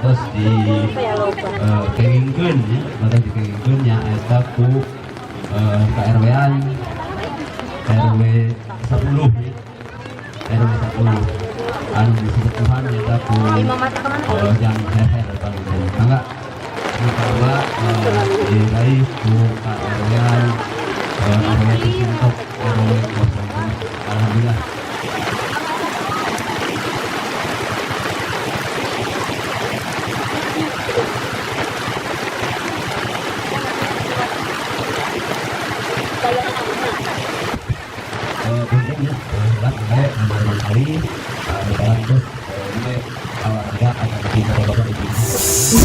parantos di kengingkeun nya, parantos dikengingkeun nya eta ku KRW-an RW 10 nya, RW 10 anu disesepuhan nyata ku jang heher panginten. Mangga, nu kadua diraih ku KRW-an RW Cisintok RW 06. Alhamdulillah. Punten ya, hilap bae kemarin kali parantos olahraga atau bapak-bapak, ibu-ibu.